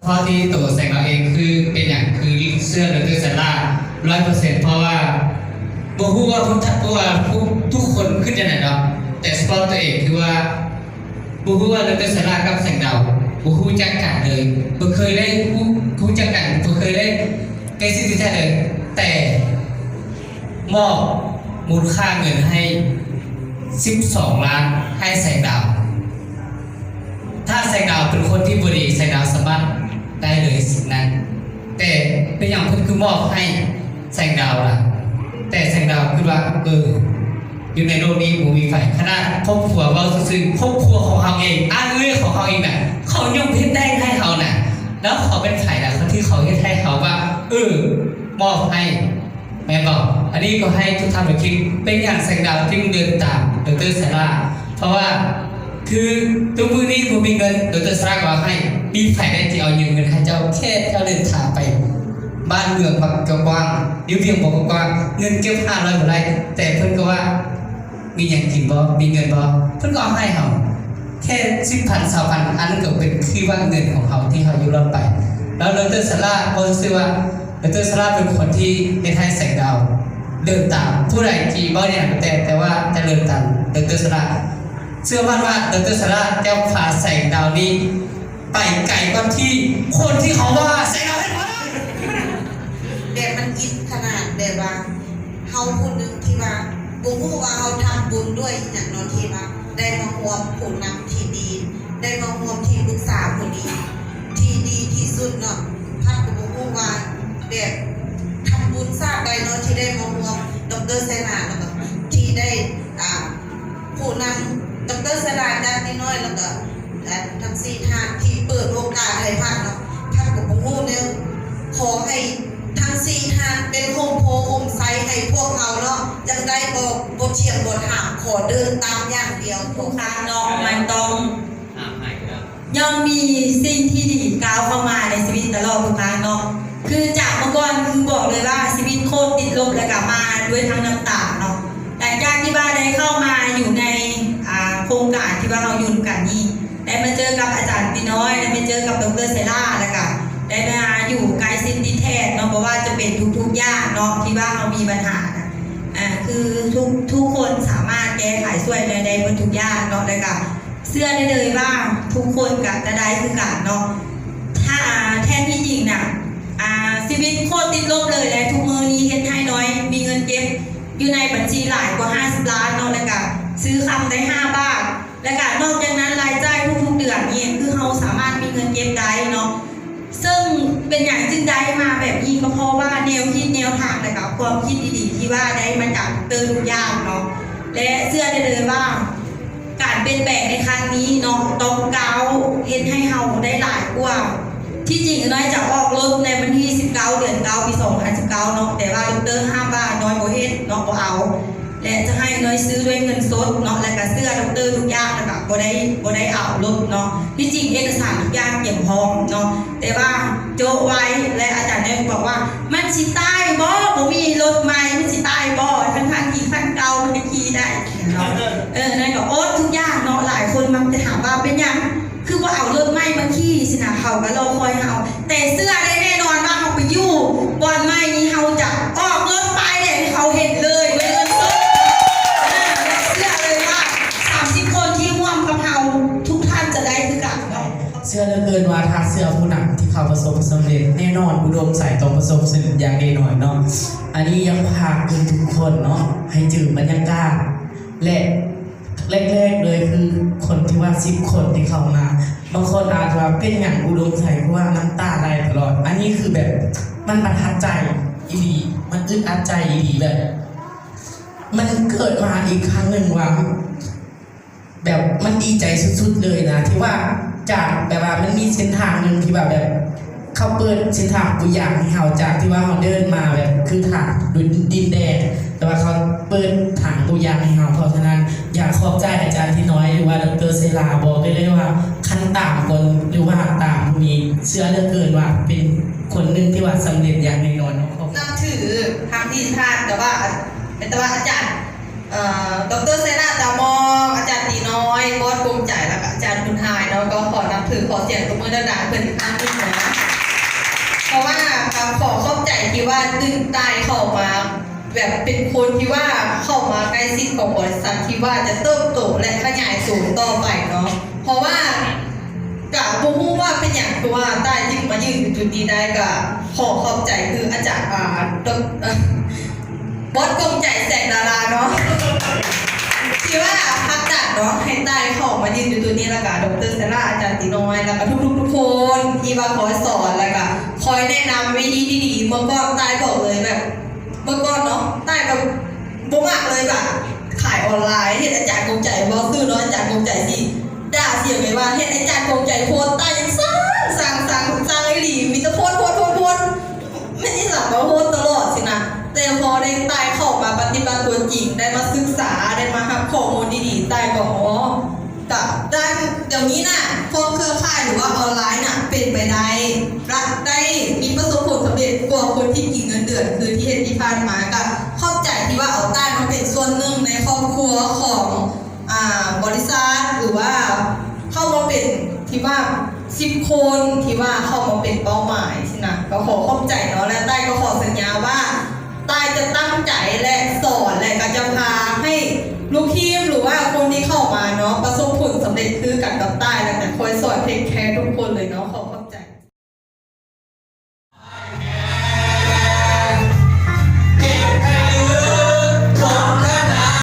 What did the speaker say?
ເພາະທີ່ໂຕແສງດາວເອງຄືເປັນຫຍັງຄືເຊື່ອດອກເຕີ ສາລາ ຮ້ອຍເປີເຊັນ ເພາະວ່າບໍ່ຮູ້ວ່າ ເພາະວ່າທຸກຄົນຄິດຈັ່ງໃດເນາະ ແຕ່ສະເພາະໂຕເອງຄືວ່າບໍ່ຮູ້ວ່າ ດອກເຕີ ສາລາ ກັບແສງດາວບໍ່ຮູ້ຈັກກັນເລີຍ ບໍ່ເຄີຍໄດ້ຮູ້ ຮູ້ຈັກກັນ ບໍ່ເຄີຍໄດ້ໃກ້ຊິດແທ້ເລີຍ ແຕ່ມອບມູນຄ່າເງິນໃຫ້ສິບສອງລ້ານໃຫ້ແສງດາວ. ຖ້າແສງດາວເປັນຄົນທີ່ບໍ່ດີ ແສງດາວສາມາດໄດ້ເລີຍສິ່ງນັ້ນ ແຕ່ເປັນຫຍັງເພິ່ນຄືມອບໃຫ້ແສງດາວລະ? ແຕ່ແສງດາວຄິດວ່າ ເອີ ຢູ່ໃນໂລກນີ້ບໍ່ມີໃຜ ຂະໜາດຄອບຄົວເວົ້າຊື່ໆ ຄອບຄົວຂອງເຮົາເອງ ອ້າຍເອື້ອຍຂອງເຮົາເອງນະ ເຂົາຍັງເຮັດໄດ້ໃຫ້ເຮົານະ ແລ້ວເຂົາເປັນໃຜລະ ທີ່ເຂົາເຮັດໃຫ້ເຮົາວ່າ ເອີ ມອບໃຫ້ ແມ່ນບໍ່? ອັນນີ້ກໍໃຫ້ທຸກທ່ານໄປຄິດ ເປັນຫຍັງແສງດາວຈຶ່ງເດີນຕາມ ດອກເຕີ ສາລາ? ເພາະວ່າ ຄືທຸກມື້ນີ້ບໍ່ມີເງິນ ດອກເຕີ ສາລາກໍເອົາໃຫ້ ມີໃຜແດ່ທີ່ເອົາຢືມເງິນໃຫ້ເຈົ້າ ແຄ່ເຈົ້າເດີນທາງໄປບ້ານເມືອງບັກກະກວາງ ຢູ່ວຽງບໍ່ກະກວາງ ເງິນເກັບຫ້າຮ້ອຍບໍ່ໄດ້ ແຕ່ເພິ່ນກໍວ່າ ມີຫຍັງກິນບໍ່? ມີເງິນບໍ່? ເພິ່ນກໍເອົາໃຫ້ເຮົາ ແຄ່ສິບພັນ ຊາວພັນ ອັນນັ້ນກໍເປັນຄືວ່າເງິນຂອງເຮົາທີ່ເຮົາຢູ່ລອດໄປ ແລ້ວ ດອກເຕີ ສາລາ ບໍ່ຊື່ວ່າ ດອກເຕີ ສາລາ ເປັນຄົນທີ່ເຮັດໃຫ້ແສງດາວເດີນຕາມ ຜູ້ໃດທີ່ເວົ້າຫຍັງກໍແຕ່ ແຕ່ວ່າຈະເດີນຕາມ ດອກເຕີ ສາລາ ເຊື່ອໝັ້ນວ່າ ດອກເຕີ ສາລາ ຈະພາແສງດາວນີ້ໄປໄກກວ່າທີ່ຄົນທີ່ເຂົາວ່າແສງດາວເຮັດມາ. ແບບມັນອິນຂະໜາດ ແບບວ່າ ເຮົາຜູ້ໜຶ່ງທີ່ວ່າບໍ່ຮູ້ວ່າເຮົາທຳບຸນດ້ວຍອີ່ຫຍັງເນາະ ທີ່ວ່າໄດ້ມາຮ່ວມຜູ້ນຳທີ່ດີ ໄດ້ມາຮ່ວມທີ່ປຶກສາຜູ້ດີ ທີ່ດີທີ່ສຸດເນາະ ພັດກໍບໍ່ຮູ້ວ່າແບບທຳບຸນຊາດໃດເນາະ ທີ່ໄດ້ມາຮ່ວມ ດອກເຕີ ໄຊນາ ແລ້ວກໍທີ່ໄດ້ ອ່າ ຜູ້ນຳ ດອກເຕີ ໄຊນາ ອາຈານຕີນ້ອຍ ແລ້ວກໍ ແລະ ທັງສີ່ທ່ານທີ່ເປີດໂອກາດໃຫ້ພັດເນາະ ພັດກໍບໍ່ຮູ້ແນວ ຂໍໃຫ້ທັງສີ່ທ່ານເປັນຮົ່ມໂພຮົ່ມໄຊໃຫ້ພວກເຮົາເນາະ ຈັ່ງໃດບໍ່ ບໍ່ຖຽງບໍ່ຖາມ ຂໍເດີນຕາມຢ່າງດຽວ ທຸກທ່ານເນາະ ມັນຕ້ອງ ຍ່ອມມີສິ່ງທີ່ດີກ້າວເຂົ້າມາໃນຊີວິດຕະຫຼອດທຸກຄັ້ງເນາະ ຄືຈາກເມື່ອກ່ອນຄືບອກເລີຍວ່າຊີວິດໂຄດຕິດລົບ ແລ້ວກະມາດ້ວຍທັງນ້ຳຕາເນາະ ຫຼັງຈາກທີ່ວ່າໄດ້ເຂົ້າມາຢູ່ໃນ ອ່າ ໂຄງການທີ່ວ່າເຮົາຢູ່ນຳກັນນີ້ ໄດ້ມາເຈີກັບອາຈານຕີນ້ອຍ ໄດ້ມາເຈີກັບດອກເຕີ ໄຊລາ ແລ້ວກະໄດ້ມາຢູ່ໃກ້ຊິດຕິດແທດເນາະ ບໍ່ວ່າຈະເປັນທຸກໆຢ່າງເນາະ ທີ່ວ່າເຮົາມີບັນຫານະ ອ່າ ຄືທຸກ ທຸກຄົນສາມາດແກ້ໄຂຊ່ວຍໄດ້ ໄດ້ເບິດທຸກຢ່າງເນາະ ແລ້ວກະ ເຊື່ອໄດ້ເລີຍວ່າທຸກຄົນກະຈະໄດ້ຄືກັນເນາະ ຖ້າ ແທ້ທີ່ຈິງນະ ອ່າ ຊີວິດໂຄດຕິດລົບເລີຍ ແລະ ທຸກມື້ນີ້ເຮັດໃຫ້ນ້ອຍມີເງິນເກັບຢູ່ໃນບັນຊີຫຼາຍກວ່າຫ້າສິບລ້ານເນາະ ແລ້ວກະຊື້ຄຳໄດ້ຫ້າບາດ ແລ້ວກະນອກຈາກນັ້ນລາຍຈ່າຍທຸກໆເດືອນນີ້ ຄືເຮົາສາມາດມີເງິນເກັບໄດ້ເນາະ ເຊິ່ງເປັນຫຍັງຈຶ່ງໄດ້ມາແບບນີ້ ກໍເພາະວ່າແນວຄິດແນວທາງ ແລະກະຄວາມຄິດດີໆ ທີ່ວ່າໄດ້ມາຈາກດອກເຕີທຸກຢ່າງເນາະ ແລະເຊື່ອໄດ້ເລີຍວ່າ ການປ່ຽນແປງໃນຄັ້ງນີ້ເນາະ ຕ້ອງກ້າວເຮັດໃຫ້ເຮົາໄດ້ຫຼາຍກວ່າ ທີ່ຈິງນ້ອຍຈະອອກລົດໃນວັນທີສິບເກົ້າ ເດືອນເກົ້າ ປີສອງພັນສິບເກົ້າເນາະ ແຕ່ວ່າດອກເຕີຫ້າມວ່ານ້ອຍບໍ່ເຮັດເນາະ ບໍ່ເອົາ ແລະຈະໃຫ້ນ້ອຍຊື້ດ້ວຍເງິນສົດເນາະ ແລະກະເຊື່ອດອກເຕີທຸກຢ່າງ ແລະກະບໍ່ໄດ້ ບໍ່ໄດ້ເອົາລົດເນາະ ທີ່ຈິງເອກະສານທຸກຢ່າງກຽມພ້ອມເນາະ ແຕ່ວ່າໂຈະໄວ້ ແລະອາຈານໄດ້ບອກວ່າ ມັນຊິຕາຍບໍ່ ບໍ່ມີລົດໃໝ່ ມັນຊິຕາຍບໍ່ ທັງໆທີ່ຄັນເກົ່າມັນໄດ້ຂີ່ໄດ້ເນາະ ເອີ ນັ້ນກໍອົດທຸກຢ່າງເນາະ ຫຼາຍຄົນມັກຈະຖາມວ່າເປັນຫຍັງ ຄືບໍ່ເອົາລົດໃໝ່ມາຂີ່ຊີ້ນະ ເຂົາກໍລໍຄອຍເຮົາ ແຕ່ເຊື່ອໄດ້ແນ່ນອນວ່າເຮົາໄປຢູ່ບ່ອນໃໝ່ນີ້ ເຮົາຈະອອກລົດປ້າຍແດງໃຫ້ເຂົາເຫັນເລີຍ ເລີຍເງິນສົດ ອ່າ ແລະເຊື່ອເລີຍວ່າສາມສິບຄົນທີ່ຮ່ວມກັບເຮົາ ທຸກທ່ານຈະໄດ້ຄືກັນເນາະ. ເຊື່ອເຫຼືອເກີນວ່າ ຖ້າເຊື່ອຜູ້ນຳທີ່ເຂົາປະສົບສຳເລັດ ແນ່ນອນ ອຸດົມໄຊຕ້ອງປະສົບສຳເລັດຢ່າງແນ່ນອນເນາະ. ອັນນີ້ຢາກຝາກເຖິງທຸກຄົນເນາະ ໃຫ້ຈື່ບັນຍາກາດ ແລະ ແລກໆເລີຍຄືຄົນທີ່ວ່າສິບຄົນທີ່ເຂົ້າມາ ບາງຄົນອາດວ່າເປັນຫຍັງອຸດົມໄຊຄືວ່ານ້ຳຕາໄຫຼຕະຫຼອດ ອັນນີ້ຄືແບບມັນປະທັບໃຈອີ່ຫຼີ ມັນອຶດອັດໃຈອີ່ຫຼີ ແບບມັນເກີດມາອີກຄັ້ງໜຶ່ງວ່າ ແບບມັນດີໃຈສຸດໆເລີຍນະ ທີ່ວ່າຈາກແບບວ່າມັນມີເສັ້ນທາງໜຶ່ງທີ່ວ່າແບບ ເຂົາເປີດເສັ້ນທາງປູຢາງໃຫ້ເຮົາ ຈາກທີ່ວ່າເຮົາເດີນມາແບບຄືທາງດິນແດງ ແຕ່ວ່າເຂົາເປີດທາງປູຢາງໃຫ້ເຮົາ. ເພາະສະນັ້ນ ຢາກຂອບໃຈອາຈານທີ່ນ້ອຍ ຫຼືວ່າດອກເຕີເຊລາ ບອກໄດ້ເລີຍວ່າຄັນຕາມຄົນ ຫຼືວ່າຕາມຜູ້ນີ້ ເຊື່ອເຫຼືອເກີນວ່າເປັນຄົນໜຶ່ງທີ່ວ່າສຳເລັດຢ່າງແນ່ນອນເນາະ. ນັບຖືທັງທີ່ທ່ານ ແຕ່ວ່າ ແຕ່ວ່າອາຈານ ເອີ ດອກເຕີ ໄຊລາ ຕາມອງ, ອາຈານຕີນ້ອຍ, ບອສ ກົມໃຈ ແລ້ວກໍອາຈານບຸນຫາຍເນາະ ກໍຂໍນັບຖື ຂໍສຽງຕົບມືດັງໆໃຫ້ເພິ່ນອີກຄັ້ງໜຶ່ງເນາະ. ທີ່ວ່າດຶງຕ້າຍເຂົ້າມາ ແບບເປັນຄົນທີ່ວ່າເຂົ້າມາໃກ້ຊິດຂອງບໍລິສັດ ທີ່ວ່າຈະເຕີບໂຕ ແລະ ຂະຫຍາຍໂຕຕໍ່ໄປເນາະ. ເພາະວ່າກະບໍ່ຮູ້ວ່າເປັນຫຍັງ ຄືວ່າຕ້າຍຈຶ່ງມາຢືນຢູ່ຈຸດນີ້ໄດ້ ກະຂໍຂອບໃຈຄືອາຈານ ອາ ດອກ ເອີ ບອສກອງໃຈ ແສງດາລາເນາະ ທີ່ວ່າຜັກດັນເນາະ ໃຫ້ຕ້າຍເຂົ້າມາຢືນຢູ່ຈຸດນີ້ ແລ້ວກະ ດອກເຕີ ເຊລາ ອາຈານຕີນ້ອຍ ແລ້ວກະທຸກໆຄົນທີ່ວ່າຄອຍສອນ ແລ້ວກະຄອຍແນະນຳເວທີດີໆ. ເມື່ອກ່ອນຕ້າຍບອກເລີຍແບບ ເມື່ອກ່ອນເນາະ ຕ້າຍແບບບໍ່ມັກເລີຍ ແບບຂາຍອອນລາຍ ເຫັນອາຈານກອງໃຈ ເວົ້າຊື່ເນາະ ອາຈານກອງໃຈຊິດ່າສຽງເລີຍວ່າ ເຫັນອາຈານກອງໃຈໂພສ ຕ້າຍຍັງຊັງ ຊັງ ຊັງ ຊັງອີ່ຫຼີ ມີແຕ່ໂພສ ໂພສ ໂພສ ໂພສ ແມ່ນອີ່ຫຍັງກໍໂພສຕະຫຼອດຊີ້ນະ. ແຕ່ພໍໄດ້ຕ້າຍເຂົ້າມາປະຕິບັດຕົວຈິງ ໄດ້ມາສຶກສາ ໄດ້ມາຮັບຂໍ້ມູນດີໆ ຕ້າຍກໍ ອໍ ກະດ້ານດຽວນີ້ນະ ພວກເຄືອຂ່າຍ ຫຼືວ່າອອນລາຍນະ ເປັນໄປໄດ້ ລະໄດ້ມີປະສົບຜົນສຳເລັດກວ່າຄົນທີ່ກິນເງິນເດືອນ ຄືທີ່ເຮັດທີ່ຜ່ານມາ. ກະຂອບໃຈທີ່ວ່າເອົາຕ້າຍມາເປັນສ່ວນໜຶ່ງໃນຄອບຄົວຂອງ ອ່າ ບໍລິສັດ ຫຼືວ່າເຂົ້າມາເປັນທີ່ວ່າສິບຄົນ ທີ່ວ່າເຂົ້າມາເປັນເປົ້າໝາຍຊີ້ນະ. ກໍຂໍຂອບໃຈເນາະ ແລະ ຕ້າຍກໍຂໍສັນຍາວ່າ ຕ້າຍຈະຕັ້ງໃຈ ແລະ ສອນ ແລະ ກໍຈະພາໃຫ້ລູກທີມ ຫຼືວ່າຄົນທີ່ເຂົ້າມາເນາະ ປະສົບຜົນສຳເລັດຄືກັນກັບຕ້າຍ ແລະ ກໍຄອຍສອນເທກແຄທຸກຄົນເລີຍເນາະ. ຂອບ